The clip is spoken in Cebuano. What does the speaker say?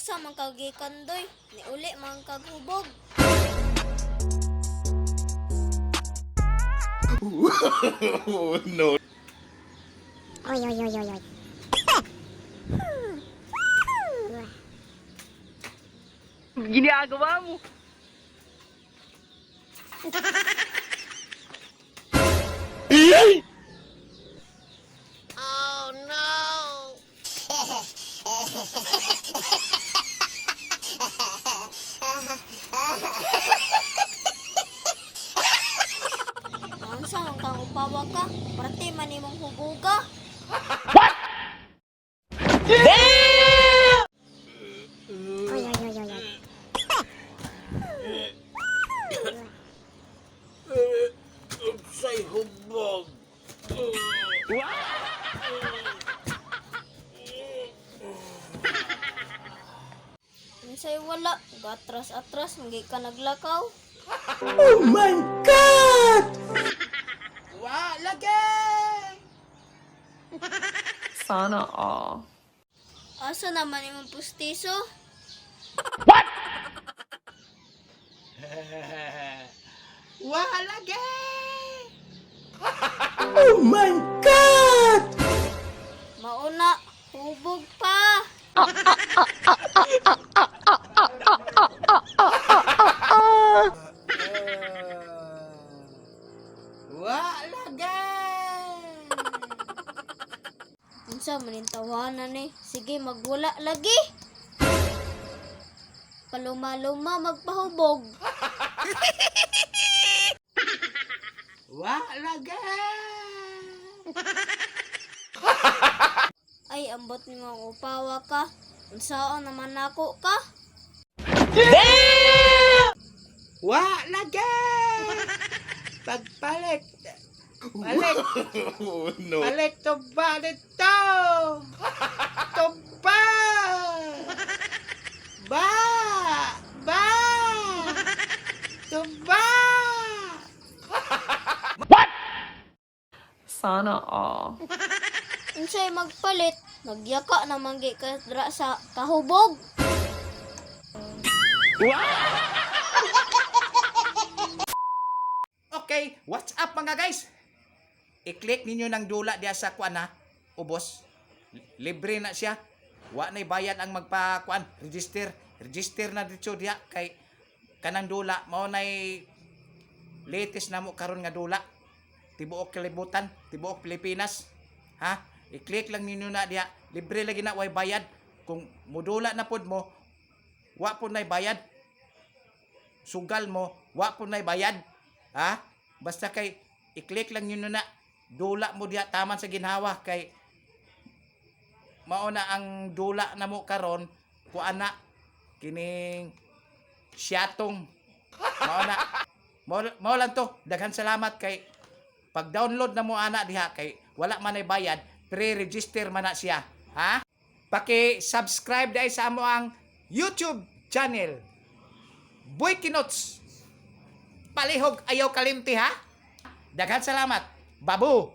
Asa man ka gikan doy? Niuli man kag hubog. Oh no. Oi, oi, oi, oi, oi. Ginagawa mo. Unsa man kang upawa ka? Parte man imong hubuga. Oi, oi, oi, oi, oi. Unsay hubog? Unsay wala? Gatras-atras man ka naglakaw. Wa lagi! Sana all. Asa naman imong pustiso? Wa lagi! Mauna, hubog pa. Wa lagi! Unsa man ning tawanan ni? Sige, magwala lagi. Paluma-luma magpahubog. Wa lagi! Ay, ambot nimo upawa ka. Unsaon naman nako ka? Wa lagi! Pagpalit! Palit! Oh no. Palit tuba dito! Tuba! Ba! Ba! Tuba! Sana all. Unsay magpalit? Nagyaka naman gi ka dra sa kahubog. Okay, what's up mga guys? I-click ninyo ng dula diya sa kuan ha. Ubos. Libre na siya. Wa na'y bayad ang magpa kuan, register. Register na dito diya kay kanang dula mao nay latest na mo karon nga dula. Tibuok kalibutan, tibuok Pilipinas. Ha? I-click lang ninyo na diya. Libre lagi na way bayad. Kung mudula na pod mo, wa pod nay bayad. Sugal mo, wa pod nay bayad. Ha? Basta kay i-click lang ninyo na dula mo diya taman sa ginhawa kay mao na ang dula na mo karon kuan na kining siyatong mao na mao lang to. Daghan salamat kay pag download na mo ana diha kay wala man ay bayad, pre-register man na siya, ha. Paki-subscribe dai sa amo ang YouTube channel, Boy Kinots. Palihog ayaw kalimti ha. Daghan salamat. Babu.